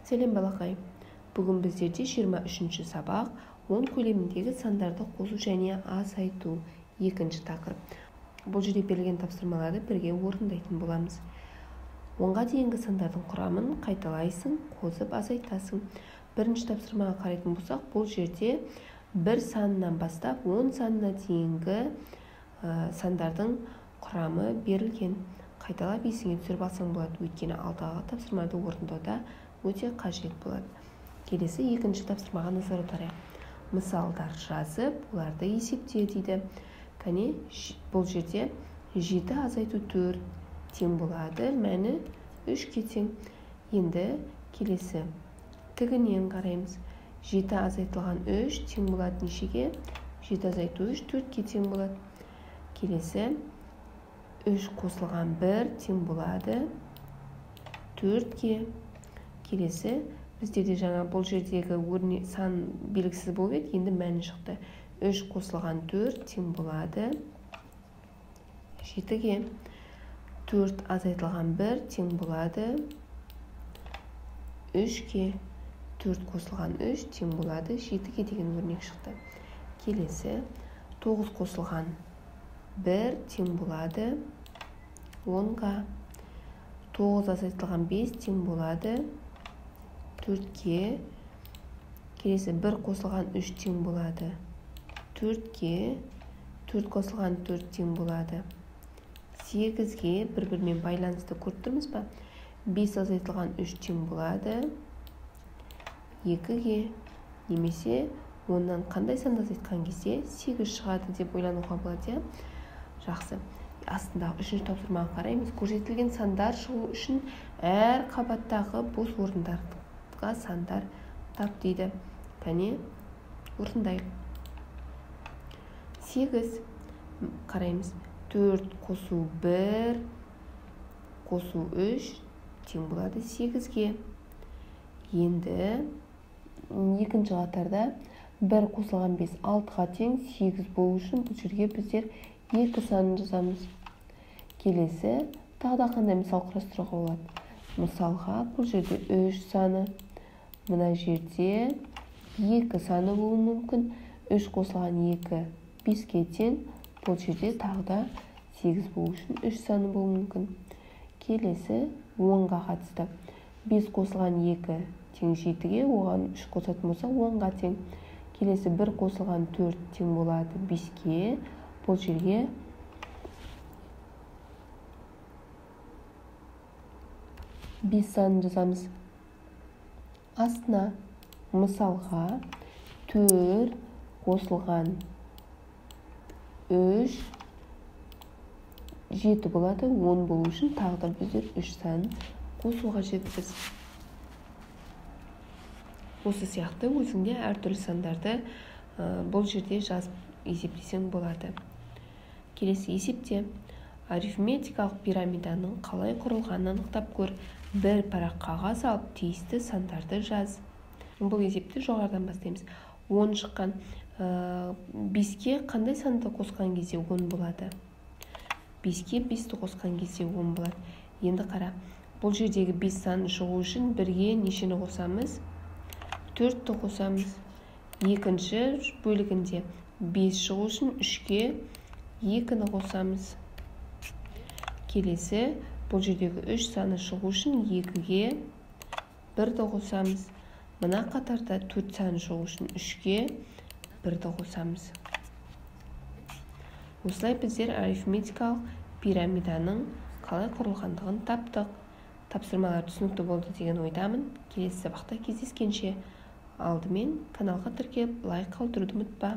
Сәлем балақай. Бүгін біздерде 23-ші сабақ, 10 көлеміндегі сандарды қосу және азайту екінші тақырып. Бұл жерде берілген тапсырмаларды бірге орындайтын боламыз. 10-ға дейінгі сандардың құрамын қайталайсың, қосып азайтасың. Бірінші тапсырмаға қарайтын болсақ, бұл жерде бір санынан бастап 10 санына дейінгі сандардың құрамы берілген. Қайталап есіңе түсіріп алсаң болады, өйткені алдағы тапсырманы орындауда өте қажет болады. Келесі екінші тапсырмаға назар аударайық. Мысалдар жазып, оларды есепте дейді. Кәне, бұл жерде 7 азайту 4 тең болады, мәні 3-ке тең. Енді келесі тігінен қараймыз. 7 азайтылған 3 тең болады нешеге? 7 азайту 3 4-ке тең болады. Келесі 3 қосылған 1 тең болады 4-ке. Келесі біздерде жаңа бұл жердегі сан белгісіз болып еді, енді мәні шықты. 3 қосылған 4 тең болады 7-ге. 4 азайтылған 1 тең болады 3-ке. 4 қосылған 3 тең болады 7-ге деген өрнек шықты. Келесі 9 қосылған 1 тең болады 10-ға. 9 азайтылған 5 тең болады 4-ке. Келесі 1 қосылған 3 тең болады 4-ке. 4 қосылған 4 тең болады 8-ге. Бір-бірімен байланысты көріп тұрмыз ба? 5 азайтылған 3 тең болады 2-ге. Немесе оннан қандай санды азайтқан кезде 8 шығады деп ойлануға болады, иә? Жақсы. Астындағы үшінші тапсырмаға қараймыз. Көрсетілген сандар шығу үшін әр қабаттағы бос орындарға сандар тап дейді. Кәне, орындайық. 8 қараймыз. 4 қосу 1 қосу 3 тең болады 8-ге. Енді екінші қатарда 1 қосылған 5 6-ға тең, 8 болу үшін бұл жерге біздер 2 санын жазамыз. Келесі тағы да қандай мысал құрастыруға болады? Мысалға бұл жерде 3 саны, мына жерде 2 саны болуы мүмкін. 3 қосылған 2 5-ке тең, бұл жерде тағы да 8 болу үшін 3 саны болуы мүмкін. Келесі 10-ға қатысты. 5 қосылған 2 тең 7-ге, оған 3 қосатын болсақ 10-ға тең. Келесі 1 қосылған 4 тең болады 5-ке. Бұл жерге 5 санын жазамыз. Астына мысалға 4 қосылған 3 7 болады. 10 болу үшін тағы да біздер 3 санын қосу қажетпіз. Осы сияқты өзіңде әртүрлі сандарды бұл жерде жазып есептесең болады. Келесі есепте арифметикалық пирамиданың қалай құрылғанын анықтап көр. Бір парақ қағаз алып тиісті сандарды жаз. Бұл есепті жоғарыдан бастаймыз. 10 шыққан 5-ке қандай санды қосқан кезде 10 болады? 5-ке 5-ті қосқан кезде 10 болады. Енді қара, бұл жердегі 5 санын шығу үшін бірге нешені қосамыз? 4-ті қосамыз. Екінші бөлігінде 5 шығу үшін 3-ке 2-ні қосамыз. Келесі бұл жердегі 3 саны шығу үшін 2-ге 1-ді қосамыз. Мына қатарда 4 саны шығу үшін 3-ке 1-ді қосамыз. Осылай біздер арифметикалық пирамиданың қалай құрылғандығын таптық. Тапсырмалар түсінікті болды деген ойдамын. Келесі сабақта кездескенше алдымен каналға тіркеліп, лайк қалдыруды ұмытпа.